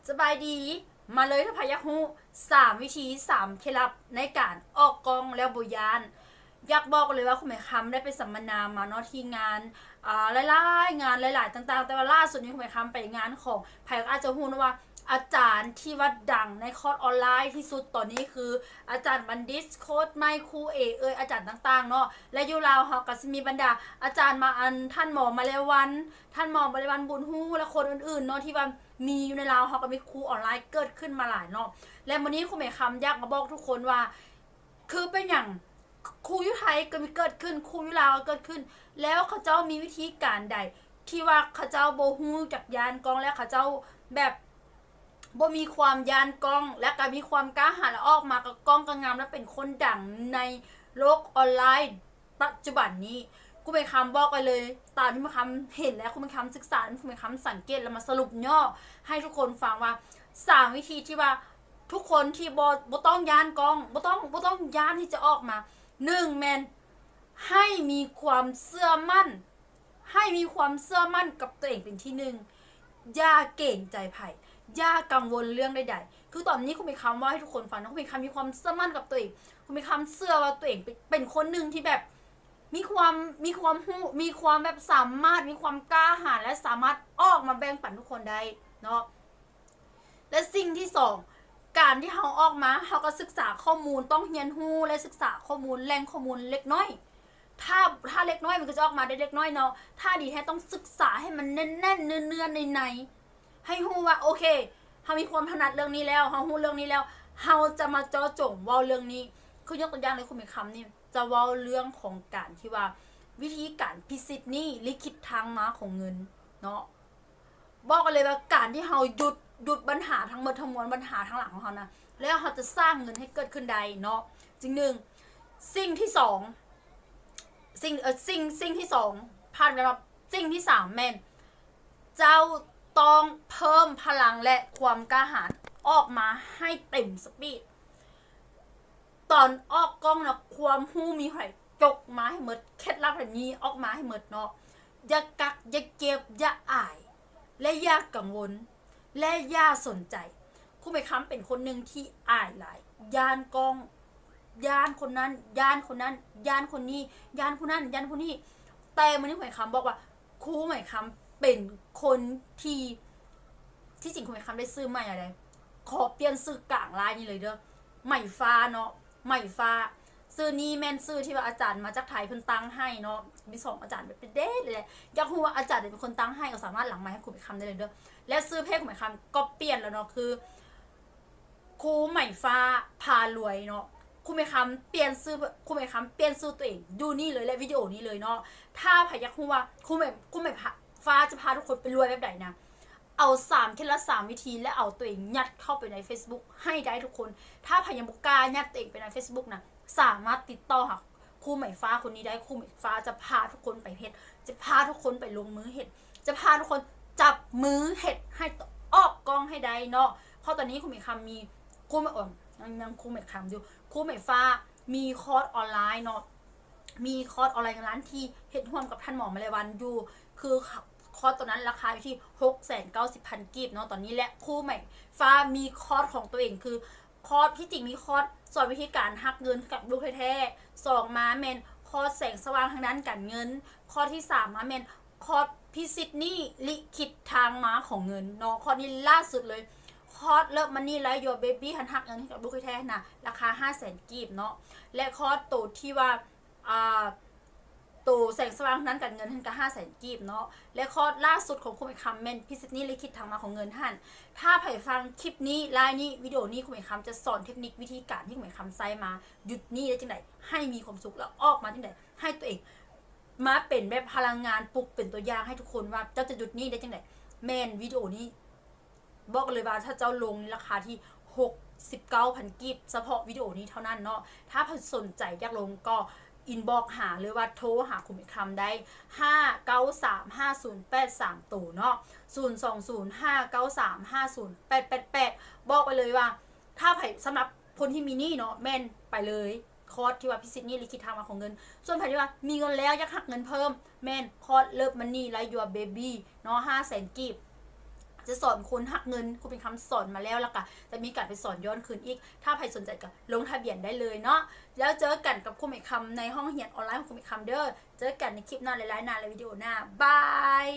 ສະບາຍດີ ມາເລີຍ ຖ້າໃຜຢາກຮູ້ສາມວິທີ ສາມເຄັດລັບໃນການອອກກ້ອງແລ້ວບໍ່ຢ້ານ. ຢາກບອກເລີຍວ່າ ຄູໄມຄຳໄດ້ໄປສຳມະນາມາເນາະ ທີ່ງານ ອ່າ ຫຼາຍໆງານ ຫຼາຍໆຕ່າງໆ ແຕ່ວ່າລ່າສຸດນີ້ ຄູໄມຄຳໄປງານຂອງ ໃຜກໍອາດຈະຮູ້ເນາະວ່າ ອາຈານທີ່ວ່າດັງໃນຄອດອອນລາຍທີ່ສຸດຕອນນີ້ ຄືອາຈານບັນດິດ ໂຄດໄມ ຄູເອເອີຍ ອາຈານຕ່າງໆເນາະ. ແລະຢູ່ລາວເຮົາກໍຊິມີບັນດາອາຈານມາ ອັນ ທ່ານໝໍມາແລວັນ ທ່ານໝໍມາແລວັນ ບຸນຮູ້ ແລະຄົນອື່ນໆເນາະ ທີ່ວ່າມີຢູ່ໃນລາວເຮົາ ກໍມີຄູອອນລາຍເກີດຂຶ້ນມາຫຼາຍເນາະ. ແລະມື້ນີ້ຄູໄມຄຳຢາກມາບອກທຸກຄົນວ່າ ຄືເປັນຫຍັງຄູຢູ່ໄທກໍມີເກີດຂຶ້ນ ຄູຢູ່ລາວກໍເກີດຂຶ້ນ ແລ້ວເຂົາເຈົ້າມີວິທີການໃດ ທີ່ວ່າເຂົາເຈົ້າບໍ່ຮູ້ຈັກຢ້ານກ້ອງ ແລະເຂົາເຈົ້າແບບ ບໍ່ມີຄວາມຢ້ານກ້ອງ ແລະກໍມີຄວາມກ້າຫານ ແລະອອກມາກໍກ້ອງກໍງາມ ແລະເປັນຄົນດັງໃນໂລກອອນລາຍປັດຈຸບັນນີ້. ຄູໄມຄຳບອກໄວ້ເລີຍ ຕາມທີ່ຄູໄມຄຳເຫັນ ແລະຄູໄມຄຳສຶກສາ ຄູໄມຄຳສັງເກດ ແລະມາສະຫຼຸບຫຍໍ້ໃຫ້ທຸກຄົນຟັງວ່າ ສາມວິທີທີ່ວ່າ ທຸກຄົນທີ່ບໍ່ ບໍ່ຕ້ອງຢ້ານກ້ອງ ບໍ່ຕ້ອງ ບໍ່ຕ້ອງຢ້ານທີ່ຈະອອກມາ. ໜຶ່ງ ແມ່ນໃຫ້ມີຄວາມເຊື່ອໝັ້ນ ໃຫ້ມີຄວາມເຊື່ອໝັ້ນກັບຕົວເອງເປັນທີໜຶ່ງ ຢ່າເກງໃຈໃຜ ຢ່າກັງວົນເລື່ອງໃດໆ. ຄືຕອນນີ້ຄູໄມຄຳເວົ້າໃຫ້ທຸກຄົນຟັງນະ ຄູໄມຄຳມີຄວາມເຊື່ອໝັ້ນກັບຕົວເອງ ຄູໄມຄຳເຊື່ອວ່າຕົວເອງເປັນ ເປັນຄົນໜຶ່ງທີ່ແບບ ມີຄວາມ ມີຄວາມຮູ້ ມີຄວາມແບບສາມາດ ມີຄວາມກ້າຫານ ແລະສາມາດອອກມາແບ່ງປັນທຸກຄົນໄດ້ເນາະ. ແລະສິ່ງທີສອງ ການທີ່ເຮົາອອກມາ ເຮົາກໍສຶກສາຂໍ້ມູນ ຕ້ອງຮຽນຮູ້ ແລະສຶກສາຂໍ້ມູນ ແຫຼ່ງຂໍ້ມູນເລັກນ້ອຍ. ຖ້າ ຖ້າເລັກນ້ອຍ ມັນກໍຈະອອກມາໄດ້ເລັກນ້ອຍເນາະ ຖ້າດີແທ້ຕ້ອງສຶກສາໃຫ້ມັນແໜ້ນໆ ເນື້ອໆ ໃນໆ ໃຫ້ຮູ້ວ່າ ໂອເຄ ເຮົາມີຄວາມຖະໜັດເລື່ອງນີ້ແລ້ວ ເຮົາຮູ້ເລື່ອງນີ້ແລ້ວ ເຮົາຈະມາເຈາະຈົງເວົ້າເລື່ອງນີ້. ຄືຍົກຕົວຢ່າງເລີຍ ຄູໄມຄຳນີ້ຈະເວົ້າເລື່ອງຂອງການທີ່ວ່າ ວິທີການພິຊິດໜີ້ ລິຂິດທາງມາຂອງເງິນເນາະ. ບອກໄປເລີຍວ່າ ການທີ່ເຮົາຢຸດ ຢຸດບັນຫາທັງໝົດທັງມວນ ບັນຫາທາງຫຼັງຂອງເຮົານະ ແລ້ວເຮົາຈະສ້າງເງິນໃຫ້ເກີດຂຶ້ນໄດ້ເນາະ ສິ່ງໜຶ່ງ. ສິ່ງທີສອງ ສິ່ງ ເອີ ສິ່ງ ສິ່ງທີສອງ ຜ່ານໄປແລ້ວເນາະ. ສິ່ງທີສາມ ແມ່ນເຈົ້າຕ້ອງເພີ່ມພະລັງ ແລະ ຄວາມກ້າຫານອອກມາໃຫ້ເຕັມສະປີດ. ຕອນອອກກ້ອງນະ ຄວາມຮູ້ມີເທົ່າໃດ ຈົກມາໃຫ້ໝົດ ເຄັດລັບໃຫ້ມີອອກມາໃຫ້ໝົດເນາະ. ຢ່າກັກ ຢ່າເກັບ ຢ່າອາຍ ແລະຢ່າກັງວົນ ແລະຢ່າສົນໃຈ. ຄູໄມຄຳເປັນຄົນໜຶ່ງທີ່ອາຍຫຼາຍ ຢ້ານກ້ອງ ຢ້ານຄົນນັ້ນ ຢ້ານຄົນນັ້ນ ຢ້ານຄົນນີ້ ຢ້ານຜູ້ນັ້ນ ຢ້ານຜູ້ນີ້. ແຕ່ມື້ນີ້ຄູໄມຄຳບອກວ່າ ຄູໄມຄຳເປັນຄົນທີ່ ທີ່ຈິງຄູໄມຄຳໄດ້ຊື່ໃໝ່ແລ້ວເດ້ ຂໍປ່ຽນຊື່ກາງລາຍນີ້ເລີຍເດີ ໄໝຟ້າເນາະ ໄໝຟ້າ. ຊື່ນີ້ແມ່ນຊື່ທີ່ວ່າອາຈານມາຈາກໄທເພິ່ນຕັ້ງໃຫ້ເນາະ ມີສອງອາຈານເປັນເດັດເລີຍແຫຼະ. ຢາກຮູ້ວ່າອາຈານໃດເປັນຄົນຕັ້ງໃຫ້ ກໍສາມາດຫຼັງໄມໃຫ້ຄູໄມຄຳໄດ້ເລີຍເດີ. ແລະຊື່ເພຈຄູໄມຄຳກໍປ່ຽນແລ້ວເນາະ ຄື ຄູໄໝຟ້າພາລວຍເນາະ. ຄູໄມຄຳປ່ຽນຊື່ ຄູໄມຄຳປ່ຽນຊື່ຕົວເອງຢູ່ນີ້ເລີຍ ແລະວິດີໂອນີ້ເລີຍເນາະ. ຖ້າໃຜຢາກຮູ້ວ່າຄູໄມ ຄູໄມຟ້າຈະພາທຸກຄົນໄປລວຍແບບໃດນະ ເອົາສາມເຄັດລັບ ສາມວິທີ ແລະເອົາຕົວເອງຍັດເຂົ້າໄປໃນເຟສບຸກໃຫ້ໄດ້ທຸກຄົນ. ຖ້າໃຜຍັງບໍ່ກ້າຍັດຕົວເອງໄປໃນເຟສບຸກນະ ສາມາດຕິດຕໍ່ຫາຄູໄໝຟ້າຄົນນີ້ໄດ້. ຄູໄໝຟ້າຈະພາທຸກຄົນໄປເຮັດ ຈະພາທຸກຄົນໄປລົງມືເຮັດ ຈະພາທຸກຄົນຈັບມືເຮັດໃຫ້ອອກກ້ອງໃຫ້ໄດ້ເນາະ. ເພາະຕອນນີ້ຄູໄມຄຳມີ ຄູໄມ ເອີ ຍັງ ຍັງຄູໄມຄຳຢູ່ ຄູໄມຟ້າມີຄອດອອນລາຍເນາະ ມີຄອດອອນລາຍເງິນລ້ານທີ່ເຮັດຮ່ວມກັບທ່ານໝໍມາແລວັນຢູ່ ຄືຄອດຕອນນັ້ນລາຄາຢູ່ທີ່ຫົກແສນເກົ້າສິບພັນກີບເນາະຕອນນີ້. ແລະຄູໄມຟ້າມີຄອດຂອງຕົວເອງ ຄື ຄອດ ທີ່ຈິງມີຄອດສອນວິທີການຮັກເງິນກັບລູກແທ້ໆ. ສອງມາແມ່ນຄອດແສງສະຫວ່າງທາງດ້ານການເງິນ. ຄອດທີສາມມາແມ່ນຄອດພິຊິດໜີ້ ລິຂິດທາງມາຂອງເງິນເນາະ. ຄອດນີ້ລ່າສຸດເລີຍ ຄອດເລີບມັນນີ ໄລ ຢູເບບີ້ ຫັ້ນ ຮັກເງິນກັບລູກແທ້ໆຫັ້ນນະ ລາຄາຫ້າແສນກີບເນາະ. ແລະຄອດໂຕທີ່ວ່າ ອ່າ ໂຕແສງສະຫວ່າງທາງດ້ານການເງິນຫັ້ນກະຫ້າແສນກີບເນາະ. ແລະຄອດລ່າສຸດຂອງຄູໄມຄຳແມ່ນພິຊິດໜີ້ ລິຂິດທາງມາຂອງເງິນຫັ້ນ. ຖ້າໃຜຟັງຄລິບນີ້ ລາຍນີ້ ວິດີໂອນີ້ ຄູໄມຄຳຈະສອນເທັກນິກວິທີການທີ່ຄູໄມຄຳໃຊ້ມາ ຢຸດໜີ້ໄດ້ຈັ່ງໃດ ໃຫ້ມີຄວາມສຸກ ແລະອອກມາຈັ່ງໃດ ໃຫ້ຕົວເອງມາເປັນແບບພະລັງງານປຸກເປັນຕົວຢ່າງໃຫ້ທຸກຄົນວ່າເຈົ້າຈະຢຸດໜີ້ໄດ້ຈັ່ງໃດ. ແມ່ນວິດີໂອນີ້ ບອກເລີຍວ່າຖ້າເຈົ້າລົງໃນລາຄາທີ່ຫົກສິບເກົ້າພັນກີບ ສະເພາະວິດີໂອນີ້ເທົ່ານັ້ນເນາະ. ຖ້າໃຜສົນໃຈຢາກລົງກໍອິນບັອກຫາ ຫຼືວ່າໂທຫາຄູໄມຄຳໄດ້ ຫ້າເກົ້າສາມຫ້າສູນແປດສາມໂຕເນາະ ສູນສອງສູນຫ້າເກົ້າສາມຫ້າສູນແປດແປດແປດ. ບອກໄປເລີຍວ່າ ຖ້າໃຜ ສຳລັບຄົນທີ່ມີໜີ້ເນາະ ແມ່ນໄປເລີຍ ຄອດທີ່ວ່າພິຊິດໜີ້ ລິຂິດທາງມາຂອງເງິນ. ສ່ວນໃຜທີ່ວ່າມີເງິນແລ້ວຢາກຮັກເງິນເພີ່ມ ແມ່ນຄອດເລີບມັນນີ ໄລ ຢູເບບີ້ ເນາະ ຫ້າແສນກີບ. ຈະສອນຄົນຮັກເງິນ ຄູເປັນຄຳສອນມາແລ້ວ ແລ້ວກະຈະມີການໄປສອນຍ້ອນຄືນອີກ. ຖ້າໃຜສົນໃຈກະລົງທະບຽນໄດ້ເລີຍເນາະ. ແລ້ວເຈີກັນກັບຄູເປັນຄຳໃນຫ້ອງຮຽນອອນລາຍຂອງຄູເປັນຄຳເດີ້. ເຈີກັນໃນຄລິບໜ້າ ຫຼາຍໆໜ້າ ແລະ ວິດີໂອໜ້າ. ບາຍ.